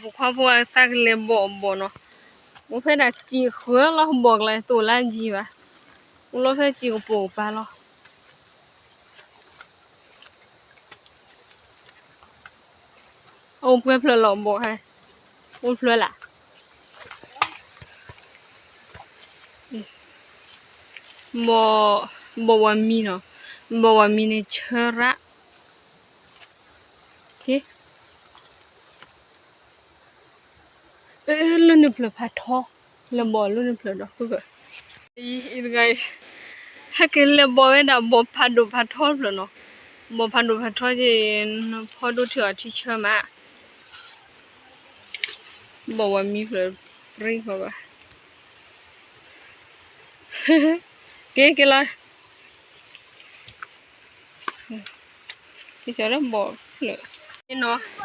ပိာ်ခွါဖိအသးကလဲၤဘီၣ်အဘီၣ်နီၤ, အိၣ်ဖဲဒၣ်စံာ်ဃၢၤလီၤ ဘီၣ်ကျါသိၣ်လၢကံဘၣ်, အိၣ်လီၤဖဲစံာ်ကပိာ်ကပၤလီၤ. အိၣ်ပှဲၤဖျၢၣ်လီၤဘီၣ်ဟဲ, အိၣ်ဖျၢၣ်လၢ် ဘီၣ်ဝၤမံနီၤ, ဘီၣ်ဝၤမံန့ၣ်ဆၢရၣ်, လၢန့ၣ်ဖျၢၣ်ဖးထီ, လဲၤဘီၣ်လၢန့ၣ်ဖျၢၣ်ဒီး, အံၤတဂၤအံၤ, ဟဲက့ၤလဲၤဘီၣ်ဝဲဒၣ်ဘီၣ်ဖးဒိၣ်ဖးထီတဖျၢၣ်နီၤ, ဘီၣ်ဖးဒိၣ်ဖးထီက့ၤ, ဖီဒိၣ်ထံအီၤထံဆၢမး, ဘီၣ်ဝၤမံဖျၢၣ်ပြံကီၢ်ဘၣ် က့ၤက့ၤလီၤ, က့ၤကီၤလၢဘီၣ်ဖျၢၣ်, ဘီၣ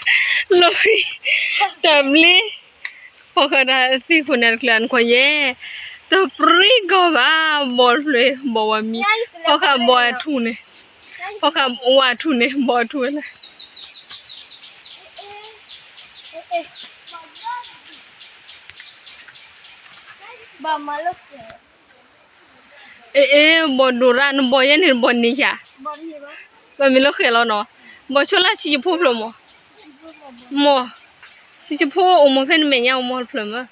်, လီၤဃံ, တၢ်ဘျ့, ဖီဃာ်တၢ်သ့ၣ်ခိၣ်န့ၣ်တချုးအနခွါယဲ, တပြံကီၢ်ဘၣ်, ဘီၣ်တဖျၢၣ်, ဘီၣ်ဝၤမံ, ဖီဃာ်ဘီၣ်အထူၣ်န့ၣ်, ဖီဃာ်ဝၤအထူၣ်န့ၣ် ဘီၣ်အထူၣ်ဝဲလၢ အ့ အ့ ဘီၣ်ဒိၣ်ရၣ် နဘီၣ်ယဲန့ၣ် နဘီၣ်န့ၢ်ယၤ, ဘၣ်မ့ၢ်လၢဃဲၤလီၤနီၤ, ဘီၣ်ဆိလၢဆံးဆံးဖိဖျၢၣ်မး, မး, ဆံးဆံးဖိအိၣ်မးဖဲနမဲာ်ညါအိၣ်မးတဖျၢၣ်မး,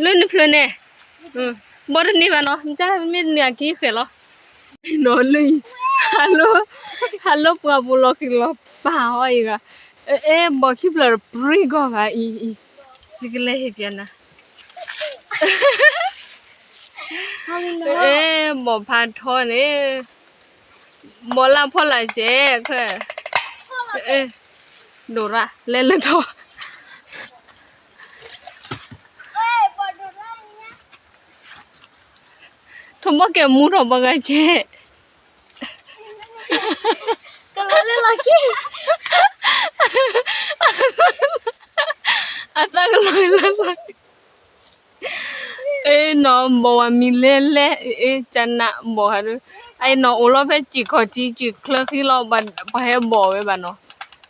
လၢနဖျၢၣ်န့ၣ်, ဘီၣ်တန့ၢ်ဘၣ်နီၤ, မ့ၢ်တန့ၢ်အက့ဃဲၤလီၤ, နီၤလၢအံၤ, ဟးလၢပှၢ်ပူၤလီၤဃံၤလီၤပာ်အီၤအံၤဂၤ, အ့ ဘီၣ်ခံဖျၢၣ်ပြံကီၢ်ဘၣ်အံၤအံၤ, ယကလဲၤဟ့ၣ်ပျဲနၤ အ့ ဘီၣ်ဖးထီန့ၣ်, ဘီၣ်လၢဖီလာ်စဲး, ဒိၣ်ရၣ် လဲၤလၢထီၣ်, ထီၣ်ဘီၣ်ကဲမူထီၣ်ဘီၣ်ဂၤစဲး ကလီၤလၢလီၤက့ၤ, အသးကလီၤလၢလီၤက့ၤ, အ့နီၤ ဘီၣ်ဝၤမံလဲၤလဲၤ အ့ ကနၣ်ဘီၣ်ဟးဒုး, အ့နီၤ အိၣ်လီၤဖဲစံာ်ခီၣ်ထံး စံာ်ချၢဃံလီၤ ပှၤဟဲဘီၣ်ဝဲဘၣ်နီၤ,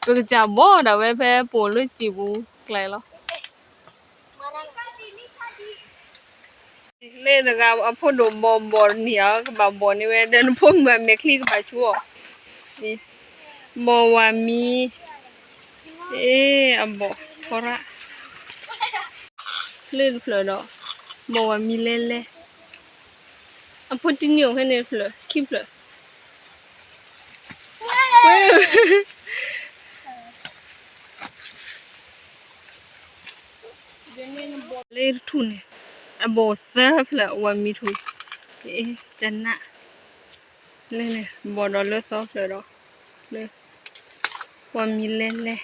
ပကစၢ်ဘီၣ်ဒၣ်ဝဲဖဲပိာ်လၢစံာ်ပူၤကျါလီၤ. လၢတဂၤအဖိဒိၣ်ဘီၣ်ဘီၣ်န့ၢ်အီၤ ကဘၣ်ဘီၣ်န့ၢ်ဝဲ ဒီးနဖိမုၣ်ဘၣ်မဲာ်ချံကဘၣ်ဆူအီၤ, ဘီၣ်ဝၤမံ, အ့ အဘီၣ်ဖီရၣ်, လၢတဖျၢၣ်ဒီး ဘီၣ်ဝၤမံလဲၤလဲၤ, အဖိတနံၣ်အိၣ်ဖဲန့ၣ်တဖျၢၣ် ခံဖျၢၣ် လၢတထူၣ်န့ၣ် အဘီၣ်သၢဖျၢၣ် ဝၤမံထူၣ်, ကနၣ်, လၢန့ၣ် ဘီၣ်ဒီးလၢသီဖျၢၣ်ဒီး လၢ ဝၤမံလဲၤလဲၤ,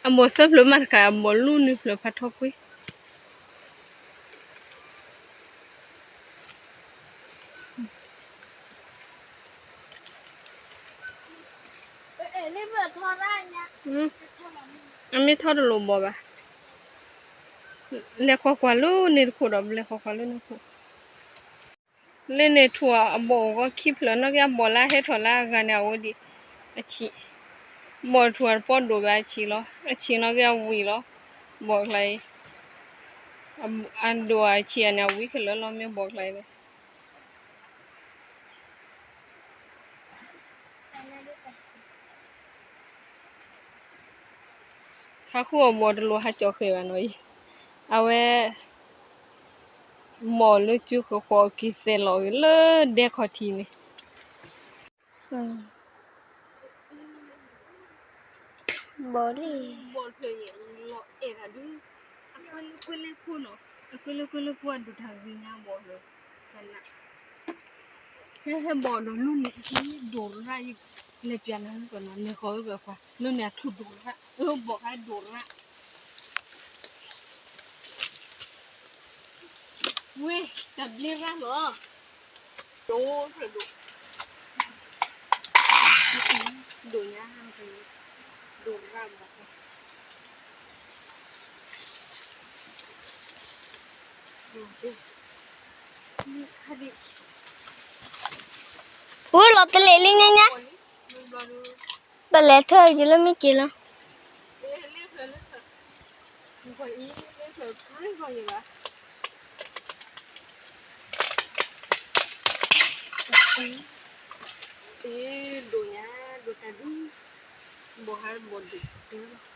အဘီၣ်သၢဖျၢၣ်မးတခါ အဘီၣ်လူန့ၢ်ဖျၢၣ်ဖးထီကွ့ အမ့ၢ်ထီတလိၣ်ဘီၣ်ဘၣ်, လဲၤခိးကွၢ်လၢန့ၣ်တခိၣ်ဒီး လဲၤခိးကွၢ်လၢန့ၣ်ခိၣ်, လၢန့ၣ်ထူၣ်အဘီၣ်အိၣ်ဂီၢ်ခံဖျၢၣ် နီၢ်က့အဘီၣ်လၢဟဲထီၣ်လၢအဂၤန့ၣ် အဝဲဒံး အဆံး, ဘီၣ်ထူၣ်အတပီၢ်ဒိၣ်ဘၣ်အဆံးလီၤ, အဆံးနီၢ်က့အဝံၤလီၤ, ဘီၣ်ကျါအံၤ အဒိၣ်အဆံးအန့ၣ် အဝံၤခဲလၢာ်လီၤ မ့ၢ်ဘီၣ်ကျါအံၤန့ၣ် ထါဃုအဘီၣ်တလိၣ်ဟးကၠီၣ်ဃဲၤဘၣ်နီၤအံၤ, အဝဲ မီၢ်လၢစုဃီဃီက့ၤသဲလီၤဂ့ၤလၢဒဲခီၣ်ထံးန့ၣ် ဘီၣ်လံ, ဘီၣ်ဖျၢၣ်န့ၣ် လီၤအဲၣ်တၢ်ဒုး, အကွဲလၢကွဲလၢဖိနီၤ, အကွဲလၢကွဲလၢဖိအဒိၣ်တၢ်ဂ့ၤညါဘီၣ်ဖျၢၣ်, ကနၣ်, ဟဲဟဲဘီၣ်ဒီးလူန့ၣ် ဒိၣ်ရၣ်အံၤ, လဲၤပျးနၤဝဲကနီၤ လဲၤဃီၤဝဲကကွၢ်, လူန့ၣ်အထူၣ်ဒိၣ်ရၣ်, အဘီၣ်ခါဒိၣ်ရၣ် ဝ့ၢ် တၢ်ဘျ့ရၣ်လီၤ, ဒိၣ်ဖျၢၣ်ဒိၣ်, ဒိၣ်ညါ, ဒိၣ်ရၣ်မး, ဒိၣ်ဒိၣ်, ခါဒံး ပူလီၤတလဲၤလံညါညါ, ပလဲၤထၢၣ်ယလၢမ့ၢ်က့ၤလီၤ. ဒိၣ်တၢ်, ဘီၣ်, ဘီၣ်န့ၣ် ပှဲၤလံ, အိၣ်ဒံးဖျၢၣ်ဒံး, သ့ကၠီ, အလီၤဃံလီၤပာ်ပၢဘၣ်သ့, ဟးထီၣ်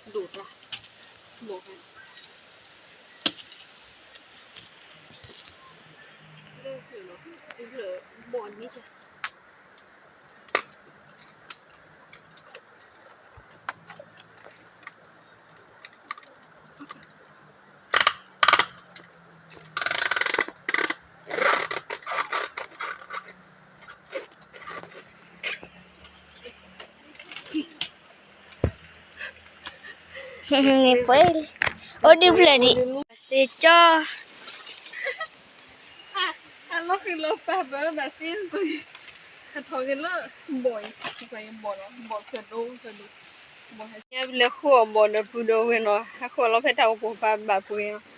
က့ၤလၢဘီၣ်အံၤ, ဘီၣ်လီၤ, ဘီၣ်ဖျၢၣ်ဒိၣ်ဖျၢၣ်ဒိၣ်, ဘီၣ်ဟဲလဲၤဃုအီၣ်ဘီၣ်ဒီးပုၢ်ဒီးဝဲၢ်နီၤ, ဟးဃုအီၣ်လီၤဖဲတၢ်အိၣ်ဖှိၣ်ပာ်ဘၣ်ပှဲၤနီၤ,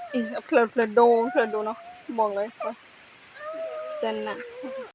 အဖျၢၣ်ဖျၢၣ်ဒိၣ်ဖျၢၣ်ဒိၣ်နီၤ, ဘီၣ်လီၤ, ကနၣ်